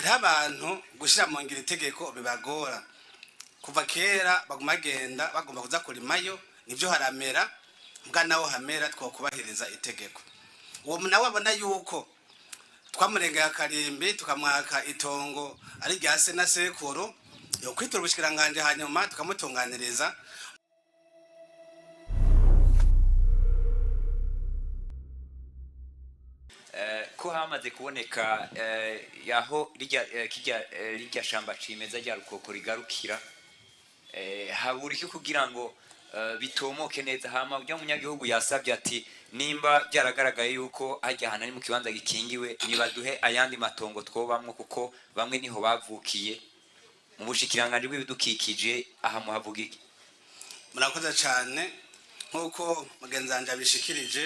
Hariho abantu gushyira mu ngiro itegeko bibagora. Kuva kera baguma bagenda bagomba kuza kurimayo, nibyo haramera, mbwa naho hamera twokubahiriza itegeko. Uwo nawe abona yuko twamurengeye akarimbi, tukamwaka itongo ari rya se na sekuru, yokwitura ubushikiranganje, hanyuma tukamutunganiriza. Ko hamaze kuboneka yaho rirya shamba cimeza rya Rukoko rigarukira, habura iki kugira ngo bitomoke neza? Hama urya munyagihugu yasabye ati nimba byaragaragaye yuko hajya ahantu ari mu kibanza gikingiwe, nibaduhe ayandi matongo twobamwo, kuko bamwe niho bavukiye. Mu bushikiranganji bw'ibidukikije aha muhavuga iki? Murakoze cyane. Nk'uko mugenzi wanjye abishikirije,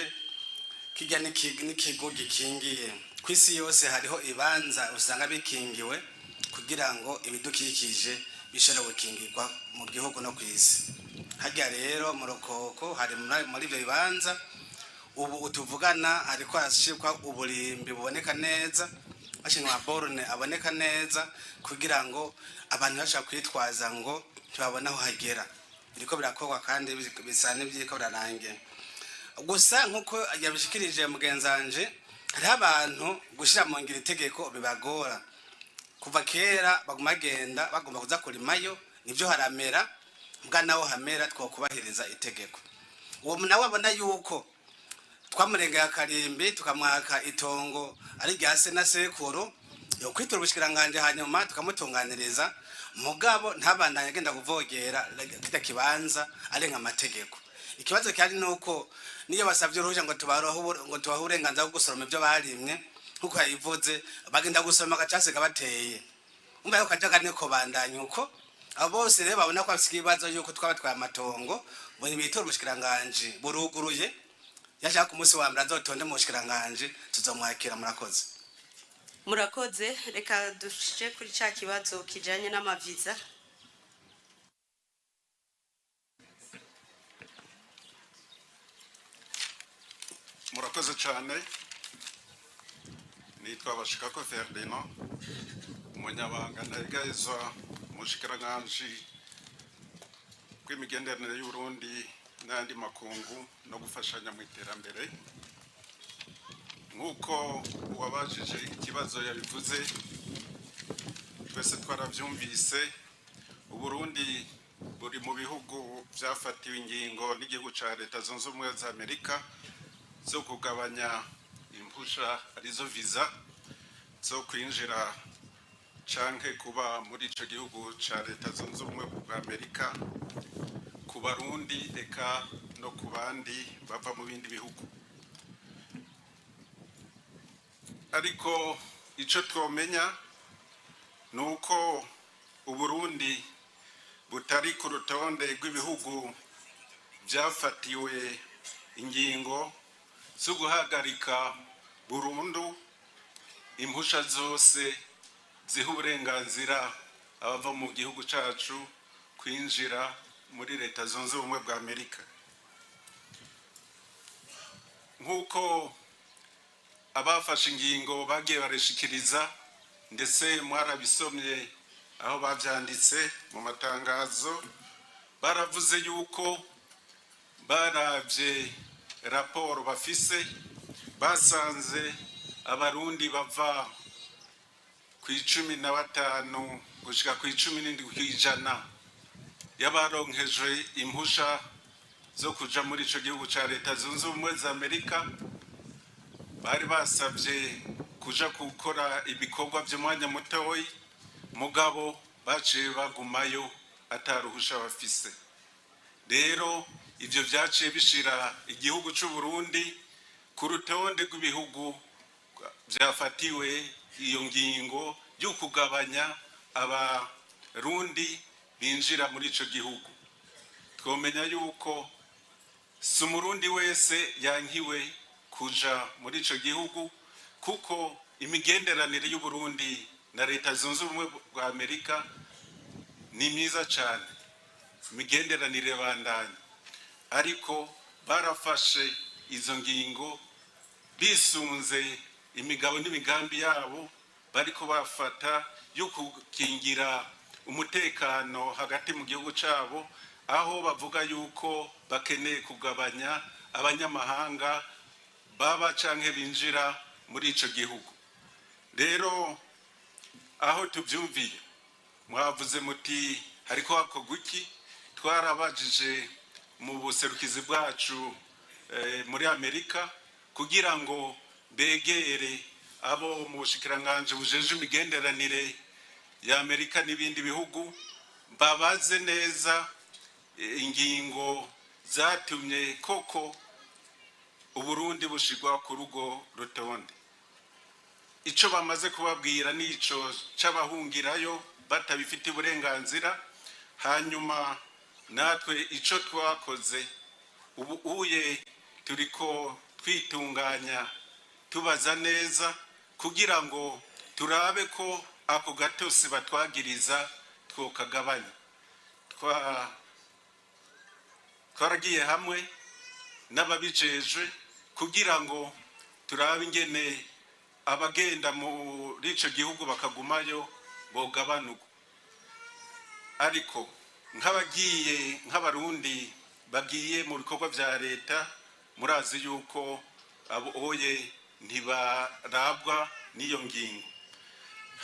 kijya n'ikigo gikingiye. Ku isi yose hariho ibanza usanga bikingiwe kugira ngo ibidukikije bishobore gukingirwa mu gihugu no ku isi. Hajya rero mu Rukoko hari muri ibyo bibanza. Ubu tuvugana hariko harashikwa uburimbi buboneka neza, hashinwa borne aboneka neza, kugira ngo abantu bashobora kwitwaza ngo ntibabone aho hagera. Biriko birakorwa kandi bisa n'ibyiriko birarangira. Gusa nk'uko yabishikirije mugenzi wanje, hariho abantu gushyira mu ngiro itegeko bibagora. Kuva kera baguma bagenda bagomba kuza kurimayo, nibyo haramera, mbwa naho hamera twokubahiriza itegeko. Uwo nawe abona yuko twamurengeye akarimbi, tukamwaka itongo ari rya se na sekuru, yokwitura ubushikiranganje, hanyuma tukamutunganiriza. Mugabo ntabandanye agenda kuvogera kirya kibanza arenga amategeko. Ikibazo cyari nuko niyo basabye uruhushya ngo tubarohe ngo tubahe uburenganzira bwo gusoroma ibyo barimwe, nkuko yabivuze, bagenda gusoroma agacasiga bateye. Umva yuko kajaga niko bandanya uko. Abo bose rero babona ko bafite ibibazo yuko twaba twaye amatongo, ngo bitura ubushikiranganji buruguruye. Yashaka umunsi wa mbere azotonde mu bushikiranganji, tuzomwakira. Murakoze. Murakoze. Reka dushike kuri cya kibazo kijanye n'amaviza. Murakoze cyane. Nitwa Bashikako Ferdinand, umunyabanga ntayegayezwa mu bushikiranganji bw'imigenderanire y'Uburundi n'ayandi makungu no gufashanya mu iterambere. Nk'uko uwabajije ikibazo yabivuze, twese twarabyumvise, Uburundi buri mu bihugu byafatiwe ingingo n'igihugu cya Leta Zunze Ubumwe za Amerika zo kugabanya impusha, arizo viza, zo kwinjira canke kuba muri ico gihugu ca Leta Zunze Ubumwe bwa Amerika ku Barundi, eka no ku bandi bava mu bindi bihugu. Ariko ico twomenya ni uko Uburundi butari ku rutonde rw'ibihugu byafatiwe ingingo zo guhagarika burundu impusha zose ziha uburenganzira abava mu gihugu cyacu kwinjira muri Leta Zunze Ubumwe bwa Amerika. Nk'uko abafashe ingingo bagiye barishikiriza, ndetse mwarabisomye aho babyanditse mu matangazo, baravuze yuko barabye raporo bafise, basanze Abarundi bava ku 15 gushika ku 17% y'abaronkejwe impusha zo kuja muri ico gihugu ca Leta Zunze Ubumwe za Amerika bari basabye kuja gukora ibikorwa by'umwanya mutoyi, mugabo baciye bagumayo ataruhusha bafise. Rero ivyo vyaciye bishira igihugu c'u Burundi ku rutonde rw'ibihugu byafatiwe iyo ngingo yo kugabanya Abarundi binjira muri ico gihugu. Twomenya yuko si Umurundi wese yankiwe kuja muri ico gihugu, kuko imigenderanire y'Uburundi na Leta Zunze Ubumwe bwa Amerika ni myiza cyane, imigenderanire bandanye. Ariko barafashe izo ngingo bisunze imigabo n'imigambi yabo. bariko bafata yo gukingira umutekano hagati mu gihugu cabo, aho bavuga yuko bakeneye kugabanya abanyamahanga baba canke binjira muri ico gihugu. Rero aho tuvyumviye, mwavuze muti hariko hakorwa iki? Twarabajije mu buserukizi bwacu muri Amerika kugira ngo begere abo mu bushikiranganji bujeje imigenderanire ya Amerika n'ibindi bihugu, babaze neza ingingo zatumye koko Uburundi bushigwa ku rugo rutonde. Ico bamaze kubabwira nico c'abahungirayo batabifitiye uburenganzira. Hanyuma natwe ico twakoze ubu uye, turiko twitunganya, tubaza neza kugira ngo turabe ko ako gatosi batwagiriza twokagabanya. Twaragiye hamwe n'ababijejwe kugira ngo turabe ingene abagenda muri ico gihugu bakagumayo bogabanuka. Ariko nk'abagiye, nk'Abarundi bagiye mu bikorwa vya leta, murazi yuko abo oye ntibarabwa n'iyo ngingo.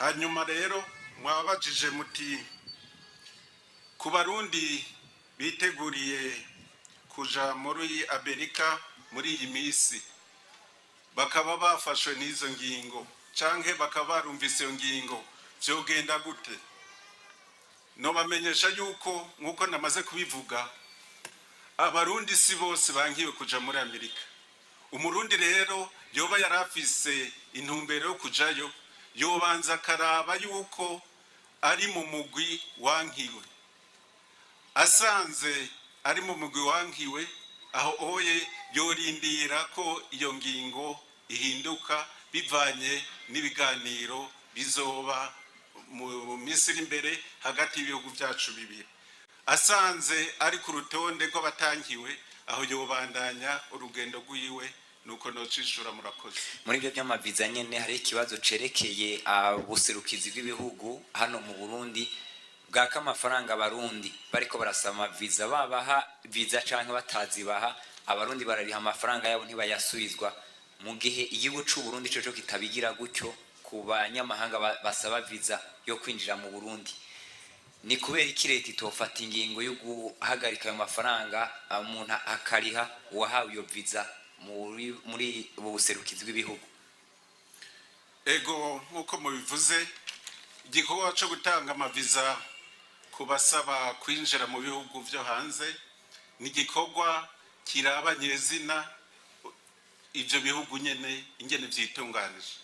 Hanyuma rero mwabajije muti ku Barundi biteguriye kuja muri Amerika muri iyi minsi, bakaba bafashwe n'izo ngingo canke bakaba barumvise iyo ngingo, vyogenda gute? Nobamenyesha yuko, nk'uko namaze kubivuga, Abarundi si bose bankiwe kuja muri Amerika. Umurundi rero yoba yarafise intumbero yo kujayo, yobanza akaraba yuko ari mu mugwi wankiwe. Asanze ari mu mugwi wankiwe, aho oye yorindira ko iyo ngingo ihinduka bivanye n'ibiganiro bizoba mu minsi iri imbere hagati y'ibihugu byacu bibiri. Asanze ari ku rutonde rw'abatangiwe, aho yobandanya urugendo rwiwe. Nuko nocishura, murakoze. Muri ibyo by'amaviza nyene, hari ikibazo cerekeye ubuserukizi bw'ibihugu hano mu Burundi bwaka amafaranga Abarundi bariko barasaba amaviza. Babaha viza canke batazibaha, Abarundi barariha amafaranga yabo ntibayasubizwa, mu gihe igihugu c'u Burundi coco kitabigira gutyo ku banyamahanga basaba viza yo kwinjira mu Burundi. Ni kubera iki leta itofata ingingo yo guhagarika ayo mafaranga umuntu akariha uwahawe iyo viza muri ubu buserukizi bw'ibihugu? Ego, nk'uko mubivuze, igikorwa cyo gutanga amaviza ku basaba kwinjira mu bihugu byo hanze ni igikorwa kiraba nyezina ibyo bihugu nyene ingene vyitunganije.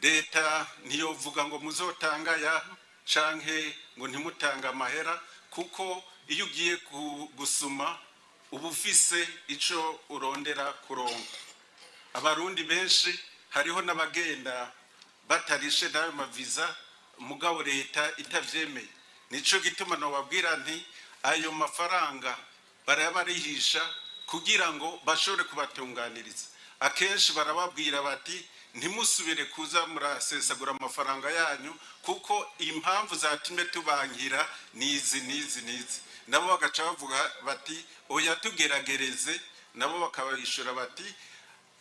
Leta ntiyovuga ngo muzotanga ya canke ngo ntimutange amahera, kuko iyo ugiye gusuma uba ufise ico urondera kuronka. Abarundi benshi, hariho n'abagenda batarishe n'ayo maviza, mugabo leta itavyemeye. Nico gituma nobabwira nti ayo mafaranga barayabarihisha kugira ngo bashobore kubatunganiriza. Akenshi barababwira bati ntimusubire kuza murasesagura amafaranga yanyu, kuko impamvu zatumye tubangira nizi, nizi, nizi. Nabo bagaca bavuga bati oya, tugeragereze. Nabo bakabishura bati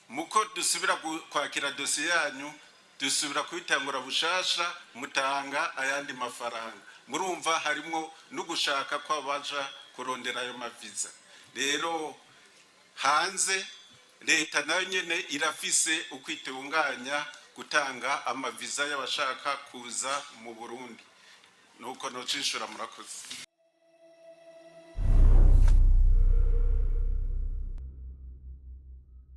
muko dusubira kwakira dosiye yanyu, dusubira kubitangura bushasha, mutanga ayandi mafaranga. Murumva harimwo no gushaka kw'abaja kurondera ayo maviza. Rero hanze leta nayo nyene irafise uko itunganya gutanga amaviza y'abashaka kuza mu Burundi. Nuko nocishura, murakoze.